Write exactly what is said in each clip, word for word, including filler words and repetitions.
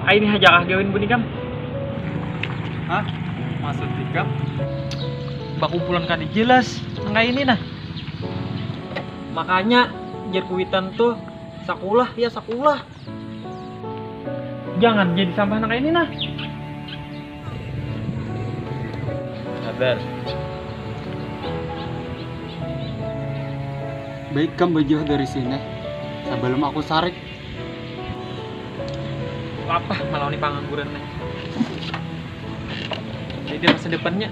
Ai, ini haja kah gawin bun ikam? Hah? Maksud ikam? Bakumpulan kada jelas nang kaya ini nah. Makanya jar kuitan tuh, sakulah ya sakulah. Jangan jadi sampah nang kaya ini nah. Sabar. Baik kam bajauh dari sini sebelum aku sarik. Lapah melawan pangangguran nih. Jadi masa depannya.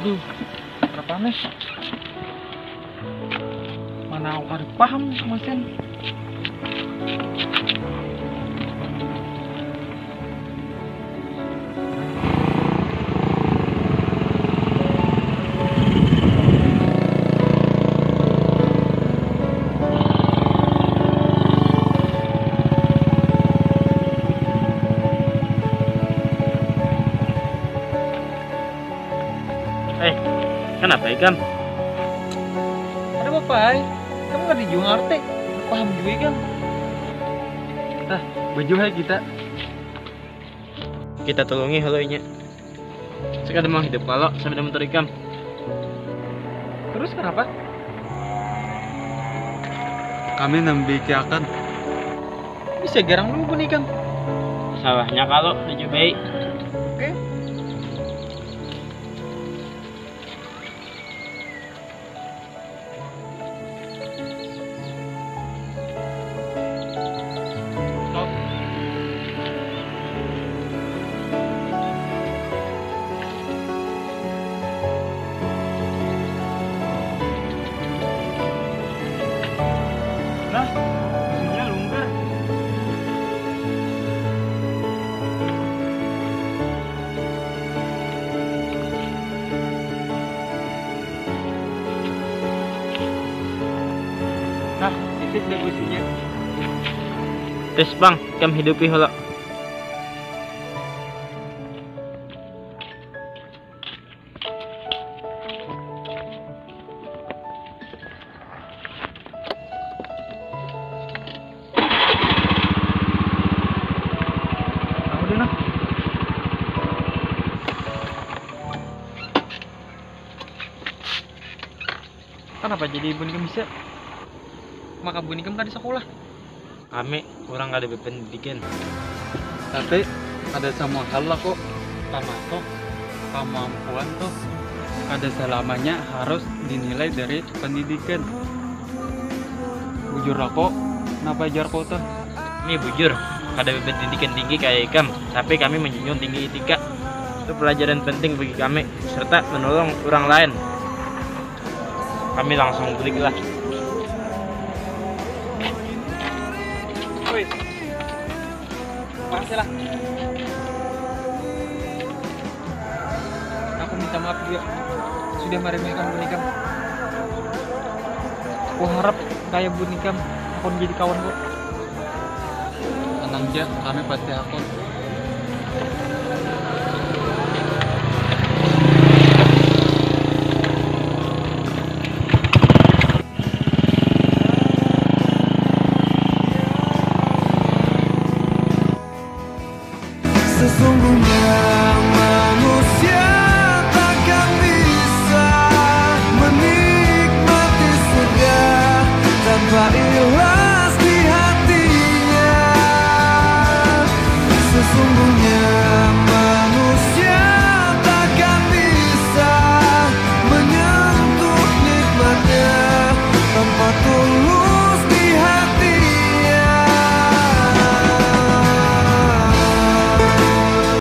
Duh, kenapa nih? Mana aku kada paham, Masin. Eh, kenapa ikam? Ada apa, Pai? Kamu ngerti juga ngerti. Paham juga ikam. Ah, baju hai kita. Kita tulungi halo inya. Sekadar mau hidup kalau sambil mencuri ikam. Terus kenapa? Kami nambikiakan. Bisa garang dulu pun ikam. Salahnya kalau dijubai. Oke. Nah, musimnya lunggar. Nah, isip dah gusinya. Tes bang, kam hidupi holo. Aku dulu. Kenapa jadi ibu nikam bisa? Maka ibu nikam kada sekolah. Kami kurang kada berpendidikan. Tapi ada semua hal lah kok, termasuk kemampuan tuh kada selamanya harus dinilai dari pendidikan. Bujur lah kok, kenapa ajar kok tuh? Ini bujur, kada berpendidikan tinggi kayak ikam, tapi kami menjunjung tinggi etika. Itu pelajaran penting bagi kami, serta menolong orang lain. Kami langsung bulik lah. Woi. Makasih lah. Aku minta maaf juga sudah meremehkan bunikam. Aku harap kayak bunikam aku jadi kawan kok. Tenang aja, kami pasti aku